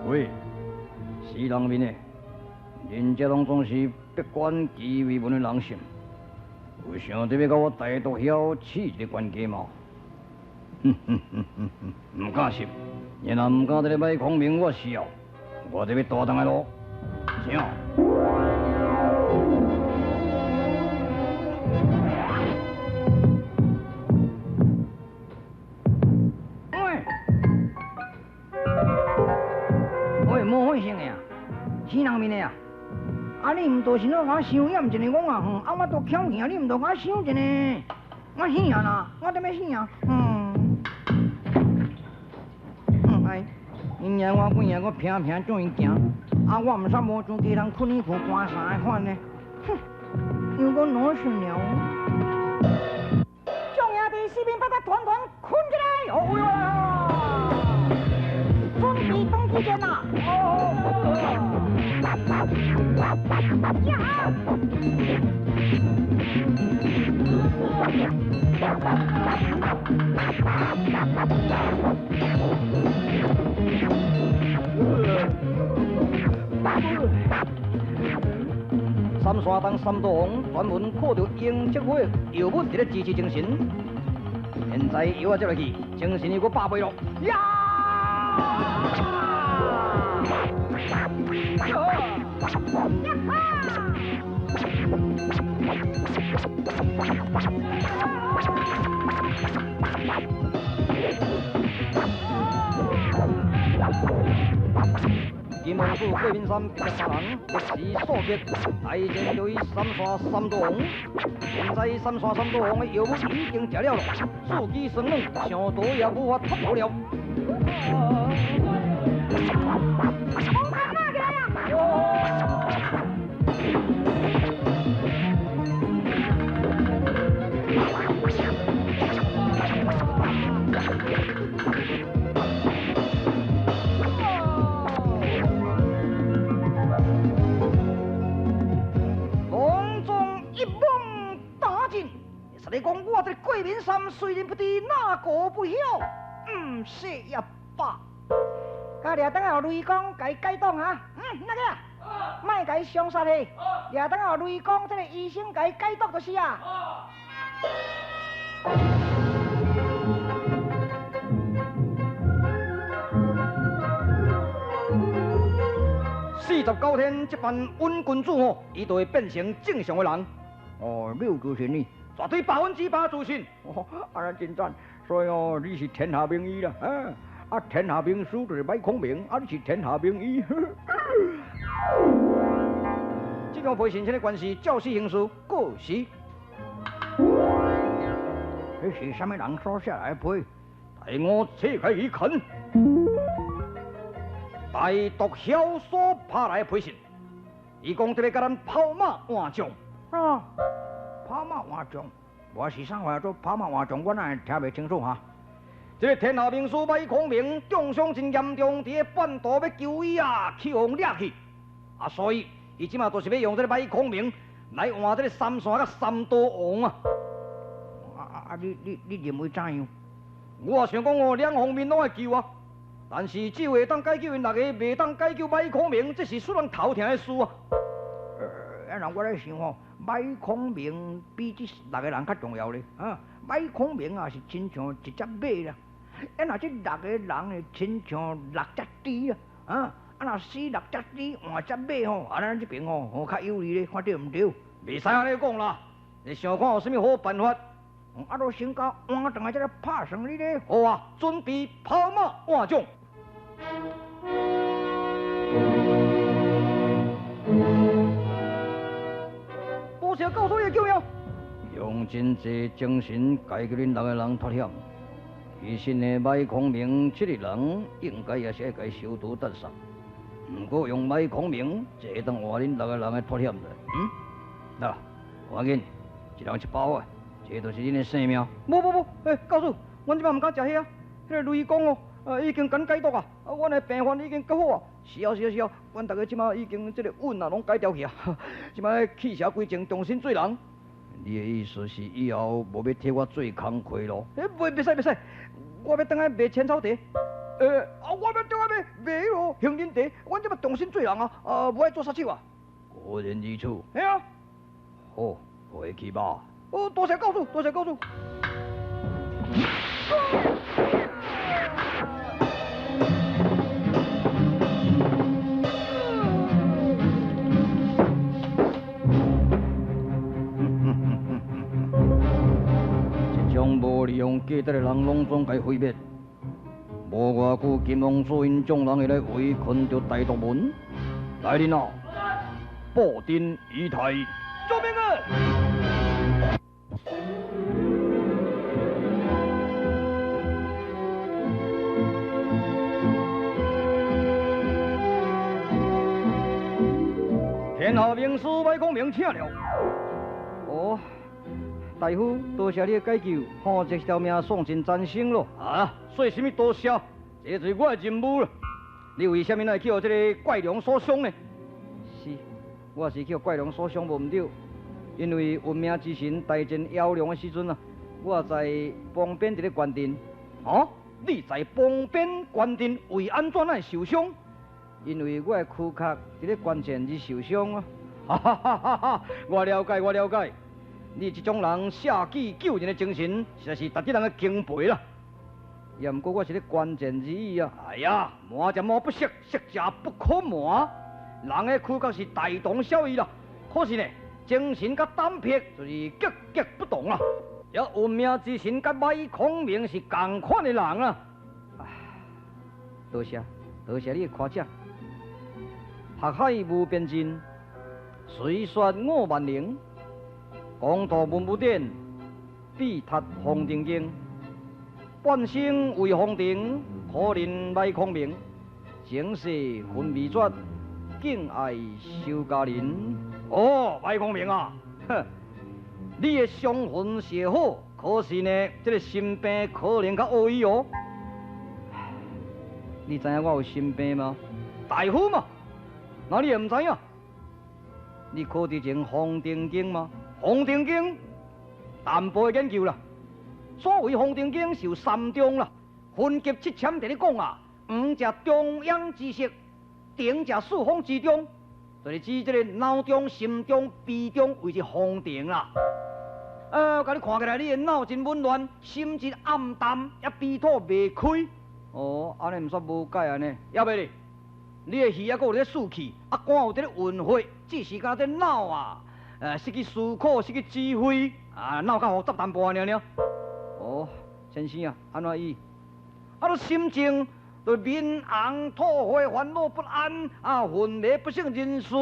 喂，死人面的，恁這攏總是不管其為文的人心，有想著欲佮我大毒梟試一个懸家嗎？毋敢信，你若毋敢這个䆀孔明我笑，我就欲帶轉來囉，請。喂，喂，無反應的啊，死人面的啊！啊，你毋就是喏，共我相掩一下講啊，啊，我都巧去啊，你毋就共我想一下，我死啊啦，我踮咧死啊，嗯，嗯哎，恁娘我幾暝我平平怎伊行，啊，我毋煞無像其人睏呢褲寒衫的款呢，哼，又閣攞順了。眾兄弟四面八方團團睏起來，哦喲，準備登機戰啦！呀！三山东三道王专门靠著英德火药物伫咧支持精神，现在药仔接落去，精神又阁百倍咯！呀！金门府郭明山别杀人，一时所击，大战就以三山三道王。现在三山三道王的药物已经食了咯，四肢酸软，想逃也无法脱逃了。囊中一網打盡，實你講我這個郭明山雖然不知哪個不曉，毋說也罷。甲掠轉來予雷公共伊解凍哈，嗯，那個啊，莫共伊相殺的，掠轉來予雷公這个醫生共伊解毒就是啊。49天，這班穩君子吼，伊就會變成正常的人。哦，你有自信呢？絕對100%自信。哦，按呢真讚，所以哦，你是天下名醫啦，啊，啊，天下名師就是䆀孔明，啊，你是天下名醫。這張批信這个官司照死刑事過時。這是啥物人所寫來的批？待我切開一看。大毒梟所拍來的批信，伊講得欲佮咱跑馬換將。啊，跑馬換將，我是啥話做跑馬換將？我哪會聽袂清楚哈？這个天下名師䆀孔明重傷真嚴重，佇咧半途欲求醫啊，去予掠去。啊，所以伊這馬就是欲用這个䆀孔明來換這个三山佮三刀王啊！啊啊啊！你你你認為怎樣？我也想講哦，兩方面攏愛救啊。但是只有會當解救𪜶六個，袂當解救䆀孔明，這是使人頭疼的事啊！啊，那我咧想吼，䆀孔明比這六個人較重要咧。啊，䆀孔明啊是親像一隻馬啦，啊，若這六個人會親像六隻豬啊，啊，啊，若死六隻豬換隻馬吼，啊，咱這邊吼吼較有利咧，看對毋對？袂使按呢講啦，你想看有啥物好辦法？啊，就先共換轉來才來拍算你咧。好啊，準備跑馬換將。多謝告訴你的救命，用真濟精神解救恁六个人脫險。其實呢，䆀孔明這个人應該也是愛共伊收徒得殺。毋過用䆀孔明，就會當換恁六个人的脫險啦。嗯，來，趕緊，一人一包啊，這就是恁的性命。無無無，欸，教主，阮這擺毋敢食彼啊，彼个雷公哦。已經共解毒啊！啊，阮的病患已經較好啊。是啊，是啊，是啊，阮逐家這馬已經這个穩啊，攏解掉去啊。這馬去邪歸正，重新做人。你的意思是以後無欲替我做工課囉？欸，袂，袂使，袂使，我欲轉來賣淺草茶。啊，我欲倒來買囉杏仁茶，阮這欲動身做人啊，啊，無愛做殺手啊。果然如此。嘿啊。好，回去吧。哦，多謝教主，多謝教主。這種無利用價值的人，攏總共毀滅。無偌久，金王子𪜶眾人會來圍困著大肚門。來人啊！布陣儀態，救命啊！天下名師麥孔明請了。哦，大夫，多謝你的解救，吼，這條命算真賺生咯。啊，說什麼多謝？這就是我的任務了。你為啥物會去予這个怪龍所傷呢？是，我是去予怪龍所傷無毋對，因為運命之神大戰妖龍的時陣啊，我在旁邊佇咧觀陣。哦，你在旁邊觀陣，為按怎會受傷？因為我的軀殼佇咧關鍵而受傷啊！哈哈哈哈哈！我了解，我了解。你這種人捨己救人的精神，實在是值得人的敬佩啦。也毋過我是咧關鍵而已啊！哎呀，瞞者瞞不識，識者不可瞞。人的軀殼是大同小異啦，可是呢，精神佮膽魄就是格格不同啦。這運命之神佮麥孔明是仝款的人啊！多謝，多謝你的誇獎。學海無邊盡，雖說我萬能。講道文武典，必讀黃庭經。半生為皇庭，可憐麥孔明。前世分未絕，敬愛修家人。哦，麥孔明啊，哼，你的傷痕是好，可是呢，這个心病可能較惡意哦。你知影我有心病嗎？大夫嘛。那你會毋知影？你考之前《黃庭經》嗎？《黃庭經》淡薄的研究啦。所謂《黃庭經》是有三中啦，分級七簽佇咧講啊，黃者中央之色，庭者四方之中，就是指這个腦中、心中、鼻中為之黃庭啦。共你看起來，你的腦真紊亂，心真暗淡，也鼻吐袂開。哦，按呢毋煞無解按呢，猶未咧？你的肺猶閣有咧輸氣，啊肝有佇咧運血，只是敢若這腦啊，失去思考，失去指揮，啊腦較複雜淡薄仔爾爾。哦，先生啊，按怎醫？啊，你心情就面紅吐血，煩惱不安，啊昏迷不省人事，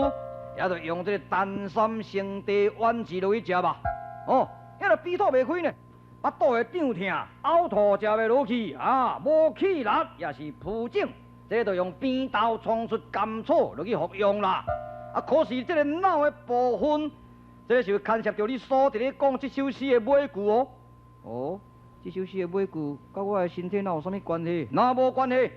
也就用這个丹參生地丸子落去食吧。哦，遐个鼻吐袂開呢，腹肚會脹疼，嘔吐食袂落去，啊無氣力，也是浮腫。這就用扁豆沖出甘草落去服用啦。啊，可是這个腦的部分，這个是會牽涉著你所佇咧講這首詩的尾句哦。哦，這首詩的尾句，佮我的身體哪有啥物關係？哪無關係？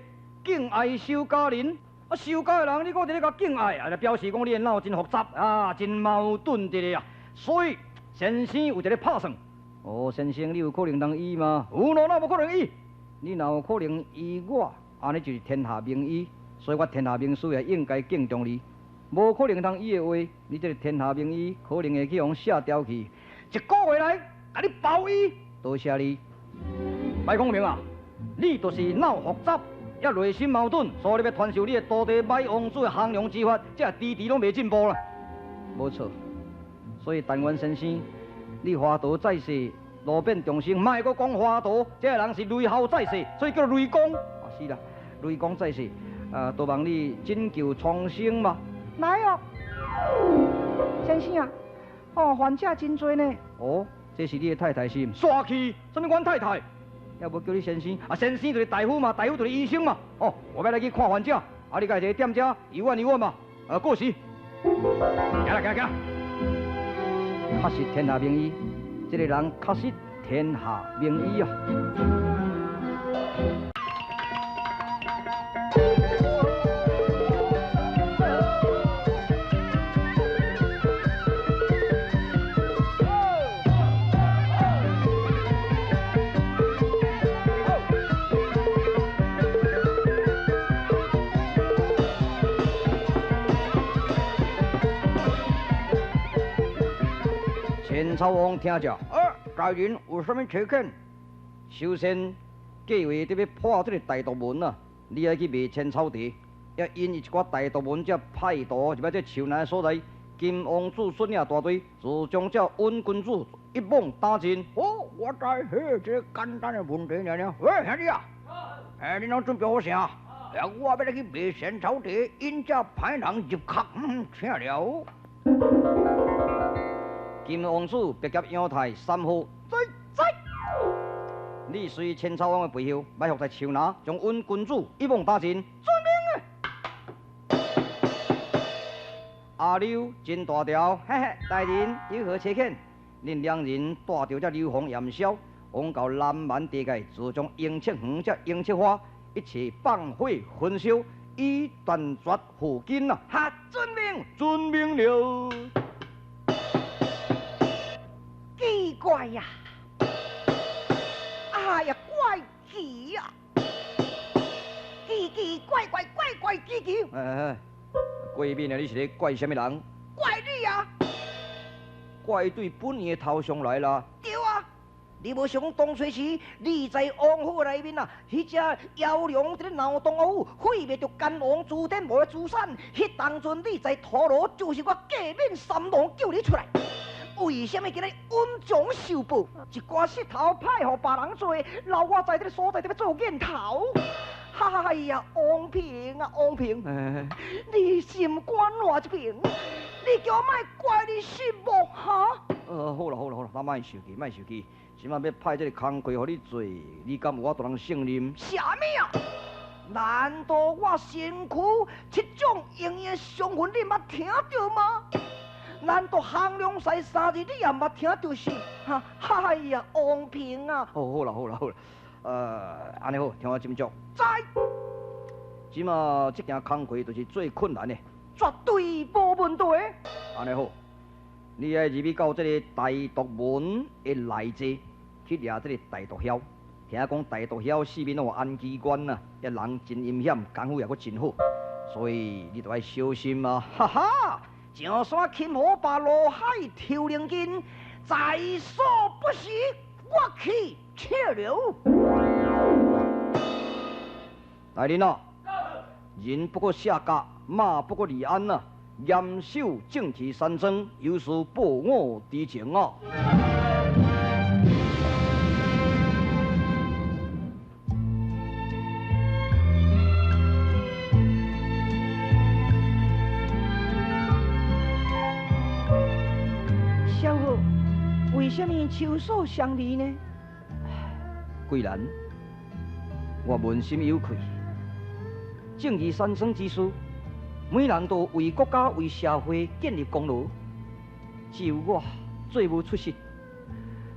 敬愛修家人，啊，修家的人，你閣佇咧共敬愛，啊，就表示講你的腦真複雜啊，真矛盾佇咧啊。所以先生有一个拍算。哦，先生，你有可能通醫嗎？有咯，哪無可能醫？你若有可能醫我？按呢就是天下名醫，所以我天下名師也應該敬重你。無可能通醫的話，你這个天下名醫可能會去予卸掉去。一个月來，共你包醫，多謝你。麥孔明啊，你就是腦複雜，也內心矛盾，所以你欲傳授你的徒弟麥王子的降龍之法，這遲遲攏袂進步啦。無錯，所以但願先生，你華佗在世，路變眾生，莫閣講華佗，這个人是雷猴在世，所以叫雷公。啊，是啦。雷公在世，啊，多望你拯救蒼生嘛。來哦，先生啊，哦，患者真濟呢。哦，這是你的太太是毋？煞去，啥物阮太太？猶無叫你先生，啊，先生就是大夫嘛，大夫就是醫生嘛。哦，我欲來去看患者，啊，你家一个踮遮，醫院醫院嘛，啊，過時。行啦，行行。確實天下名醫，這个人確實天下名醫啊。草王聽著，大人有啥物差遣？首先，計劃得欲破這个大毒門啊！你愛去賣仙草茶，也引伊一寡大毒門這派徒入來這樹林所在，金王子率領大隊，自將這尹君子一網打盡。哦，我知，嘿，這个簡單的問題爾爾。喂，兄弟啊，欸，你攏準備好啥？我欲來去賣仙草茶，引這歹人入殼，請了。金王子白甲陽台三號，在在。你隨千草王的背後，埋伏在樹林，將阮君子一網打盡。遵命。阿柳真大條，嘿嘿，大人有何差遣？恁兩人帶著這流氓炎霄，往到南蠻地界，自將英赤園這英赤花，一切放火焚燒，以斷絕禍根啊！哈，遵命，遵命了。奇怪呀！哎呀，怪奇啊！奇奇怪怪怪怪奇奇。哎哎，過敏啊！你是咧怪啥物人？怪你啊！怪對本院的頭上來啦。對啊，你無想講當初時，你在王府內面啊，彼隻妖龍佇咧鬧東府，毀滅著奸王朱天無的資產。彼當陣你在陀羅，就是我過敏三郎救你出來。為啥物今日恩將仇報？一寡石頭派予別人做，留我在這个所在佇咧做箭頭。哎呀，王平啊，王平，你心肝偌一平，你叫我莫怪你失望哈？好啦好啦好啦，咱莫生氣，莫生氣。這擺欲派這个工課予你做，你敢有法度通勝任？啥物啊？難道我身軀七種營養成分你毋捌聽著嗎？難道行龍賽三字你也毋捌聽著是？哈！哎呀，王平啊！好啦好啦好啦，按呢好，聽我斟酌。知。這馬這件工課就是最困難的，絕對無問題。按呢好，你愛入去到這个大毒門的內地，去掠這个大毒梟。聽講大毒梟四面攏有安機關啊，遐人真陰險，功夫也閣真好，所以你著愛小心啊！哈哈。上山擒虎，拔落海抽靈筋，在所不惜，我去請了。大人啊，人不過卸甲，馬不過立鞍啊，嚴守正氣山莊，有事報我之情啊。小何，為啥物秋嫂相離呢？貴人，我問心有愧。正義三生之事，每人都為國家、為社會建立功勞，只有我最無出息，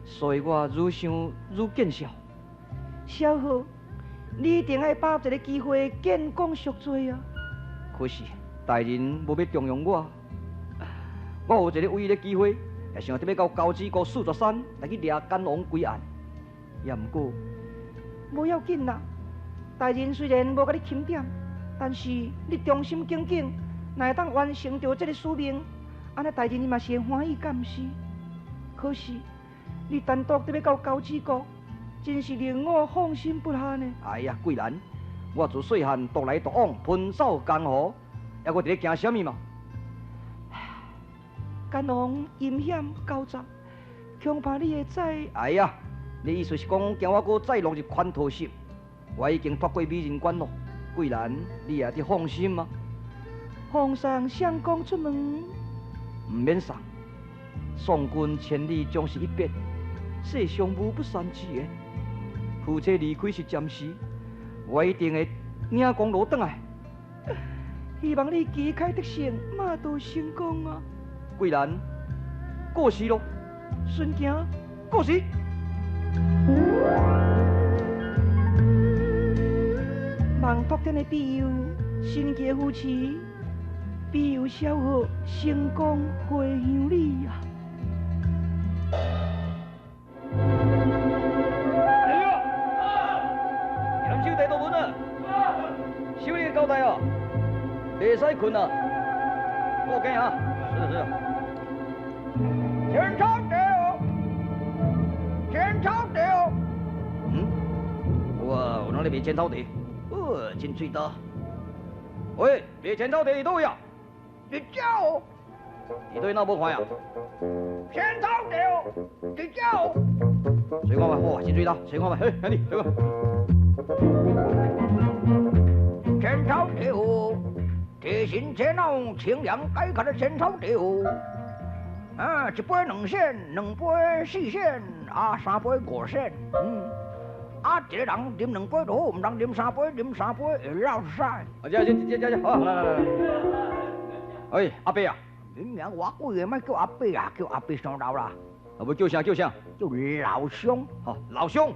所以我愈想愈見笑。小何，你一定愛把握一个機會建功贖罪啊！可是大人無欲重用我，我有一个唯一的機會。也想得欲到交趾國四座山來去掠奸王歸案，也毋過無要緊啦。大人雖然無共你欽點，但是你忠心耿耿，若會當完成著這个使命，按呢大人伊嘛是會歡喜，敢毋是？可是你單獨得欲到交趾國，真是令我放心不下呢。哎呀，貴人，我自細漢獨來獨往，奔走江湖，猶閣佇咧驚啥物嘛？奸王陰險狡詐，恐怕你會再……哎呀，你意思是講驚我閣再落入圈套是？我已經脫過美人關咯，貴人，你也得放心啊。奉送相公出門，毋免送。送君千里，終是一別，世上無不散之宴。夫妻離開是暫時，我一定會領功勞轉來。希望你旗開得勝，馬到成功啊！貴人，過時咯，順行，過時。望托天的庇佑，神奇的扶持，庇佑小何成功回乡里啊！哎呀，严守大道门啊，守你的交代哦，袂使困啊，顾紧啊，是是。前场对哦，咧卖仙草茶，真喙焦。喂，卖仙草茶伫佗位啊？伫遮哦。伫佗位哪无看呀？仙草茶哦，伫遮哦。随我嘛，哇，真喙焦，随我嘛，嘿，兄弟，随我。仙草茶哦，提神醒脑、清凉解渴的仙草茶哦。啊，一杯两仙，两杯四仙，啊，三杯五仙，嗯。啊，一个人啉两杯就好，毋通啉三杯，啉三杯会落屎。啊，这这这这这，好，来来来。喂，阿伯啊。恁名偌贵的，莫叫阿伯啊，叫阿伯伤老啦。啊，欲叫啥叫啥？叫老乡。吼，老乡，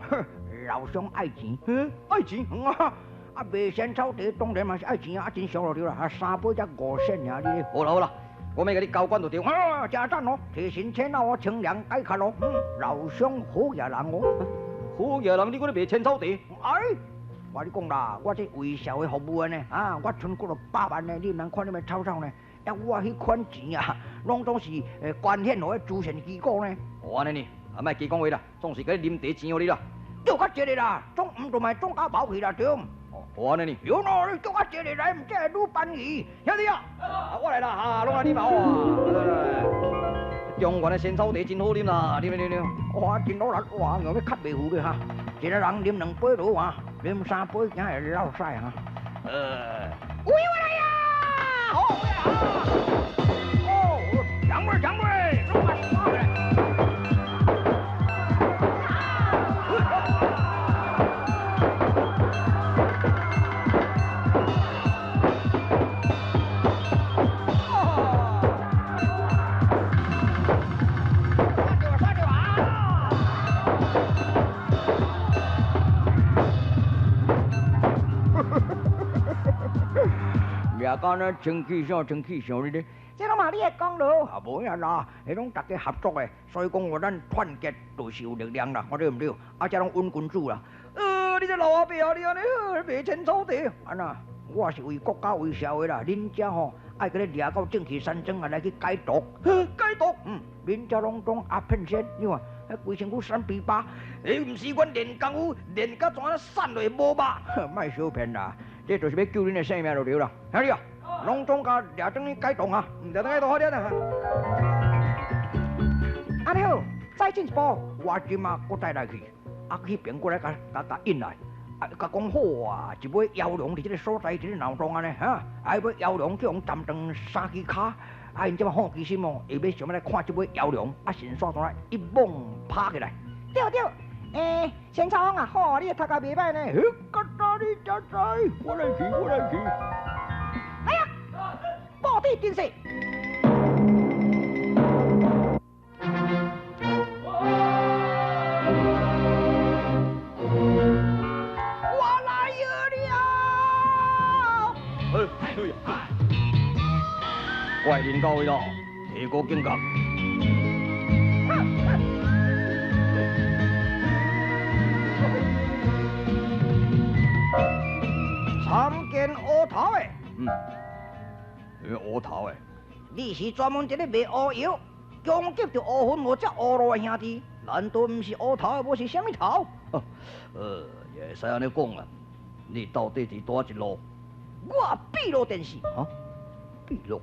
老乡爱钱。嗯，爱钱。啊，啊卖仙草茶当然嘛是爱钱啊，啊真俗就对啦。啊，三杯才五仙尔，你。好啦好啦，我欲共你交关就对。啊，真赞哦，提神醒脑哦，清凉解渴哦。嗯，老乡好野人哦。好野人，你阁咧卖仙草茶？哎，我跟你讲啦，我这为社会服务的呢，啊，我存几落百万呢，你毋通看你欲吵吵呢。啊，我彼款钱啊，拢总是捐献予彼慈善机构呢。哦，按呢呢，啊，莫加讲话啦，总是共你啉茶钱予你啦。叫较济个啦，总毋就莫总甲无去啦，对。哦，按呢呢。有喏，你叫较济个来，毋才会愈便宜。兄弟啊，啊，我来啦，啊，拢来啉啊，哇，来来来。中原的仙草茶真好啉啦，啉啉啉。哇，真努力，哇，硬欲较袂赴咧哈。一个人啉两杯就好啊，啉三杯惊会落屎哈。有我来呀！好，哦，掌柜，掌柜，拢把刷回来。掠到呢，清气啥，清气啥你咧？这拢嘛你的功劳，啊无影啦，彼拢大家合作的，所以讲哦，咱团结就是有力量啦，看对毋对？啊，这拢稳君子啦。你这老阿伯啊，你按呢卖仙草茶，按那，我是为国家为社会啦，恁遮吼爱佮你掠到正气山庄啊来去解毒，解毒，嗯，恁遮拢总鸦片仙，你看，彼规身躯散皮疤，欸，毋是阮练功夫练甲怎啊散落无肉，莫相骗啦。这就是欲救恁的性命就对啦，兄弟啊，拢总共掠转去解冻啊，掠转解冻好点啊。按呢好，再进一步，我这马阁再来去，啊，彼边阁来共共共引来，啊，共讲好啊，一尾妖龙伫这个所在伫咧闹动按呢，哈，啊，彼尾妖龙去予斩断三支跤，啊，𪜶这马好奇心哦，会欲想欲来看这尾妖龙，啊，神煞怎啊一猛拍起来，对对。欸，仙草王啊，好，你读甲袂歹呢。嘿，嘎达你才知，我来去，我来去。哎呀，布地阵势。我来了。哎，对啊。怪人到位咯，提高警觉。参见乌头的，嗯，乌头的，你是专门伫咧卖乌药，攻击著乌云五只乌路的兄弟，难道毋是乌头的，无是啥物头？也会使按呢讲啊。你到底伫佗一路？我闭路电视。啊？闭路？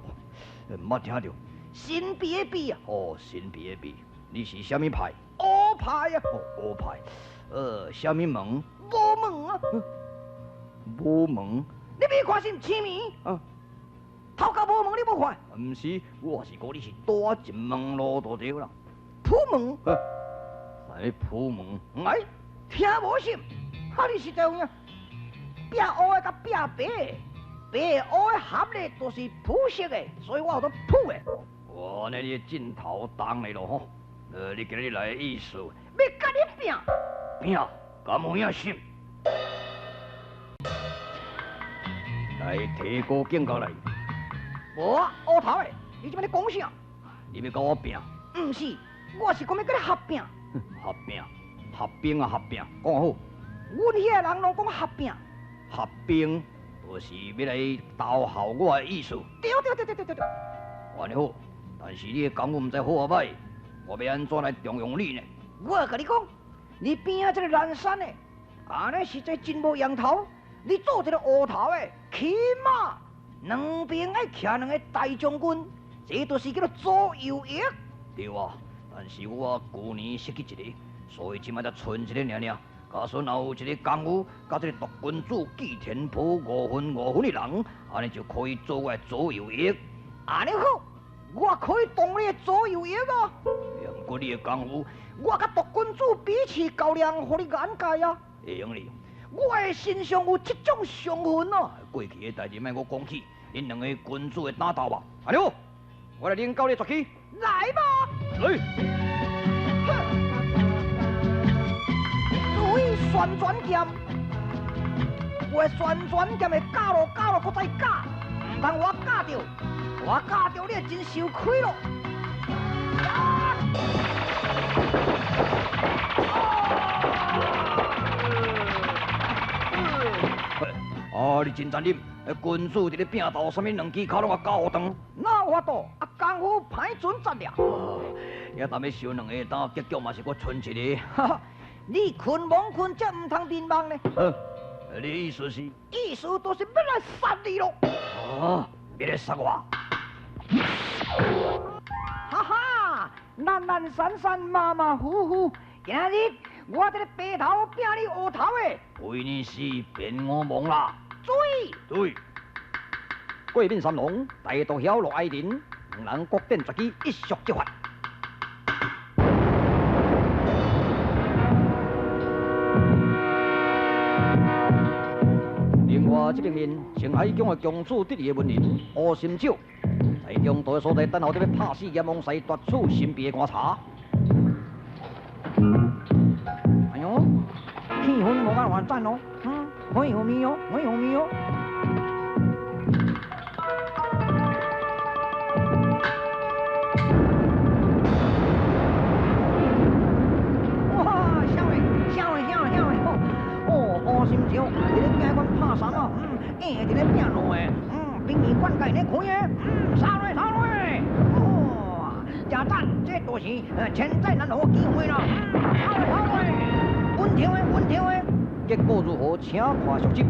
毋捌听著。神秘的秘啊！哦，神秘的秘。你是啥物派？乌派啊！哦，乌派。啥物门？无门啊！无门？你欲看是毋青暝？啊！头壳无门，你无看？毋是，我是讲你是佗一门路就对啦。普门？啥物普门？哎，听无信？哈，你实在有影？壁乌的佮壁白的，白的乌的合咧都是普色的，所以我叫做普的。哇，那你的镜头重的咯吼！你今日来的意思？欲佮你拼？拼？敢有影信？来提高警觉来。无啊，乌头的，你这摆咧讲啥？你欲佮我拼？毋是，我是讲欲佮你合拼。合拼，合兵啊，合拼，讲好。阮遐人拢讲合拼。合兵，就是欲来投效我的意思。对对对对对对对。按呢好，但是你的功夫毋知好抑歹，我欲按怎来重用你呢？我共你讲，你边仔这个南山的，按呢實在真無用頭。你做一個烏頭的，起碼兩邊愛徛兩個大將軍，這就是叫做左右翼。對啊，但是我舊年失去一個，所以這擺才賰一个爾爾。假使若有一個功夫，佮這個獨君子寄田鋪五分五分的人，按呢就可以做我的左右翼。按呢好，我可以當你的左右翼啊。毋過你的功夫，我佮獨君子比試較量，予你眼界啊。會用哩。我的身上有這種上分哦。過去的代誌莫閣講起，恁兩個君子的打鬥吧。按呢好，我來領教你的絕技。來吧。來。注意旋轉劍，我的旋轉劍會教落教落，閣再教，毋通我教著，我教著你會真受虧咯。啊！你真殘忍，君子佇咧拚鬥，啥物兩支跤攏共絞予斷。哪有法度？啊，功夫歹準十了。也當欲收兩个胆，結局嘛是閣賰一个。哈哈，你睏罔睏，才毋通眠夢呢。你意思是？意思就是欲來殺你咯。啊！欲來殺我？哈哈，懶懶散散，馬馬虎虎，今日我這個白頭拚你烏頭的。為你死，便我亡啦。注意。對。過敏三郎，大毒梟陸愛人，兩人各展絕技，一觸即發。另外這邊面，青海宮的公主得意的文人烏心少，在中途的所在等候佇欲拍死閻王師奪取神秘的棺材。哎喲，氣氛無咁偌讚哦，可以有味哦，可以有味哦。哇，痟的，痟的，痟的，痟的，哦，烏心少，佇咧拚阮拍三啊，硬佇咧拚落的，兵器灌溉咧開的，殺落殺落，哇，真讚，這就是千載難逢的機會啦，殺落殺落，穩跳的穩跳的，結果如何，請看續集。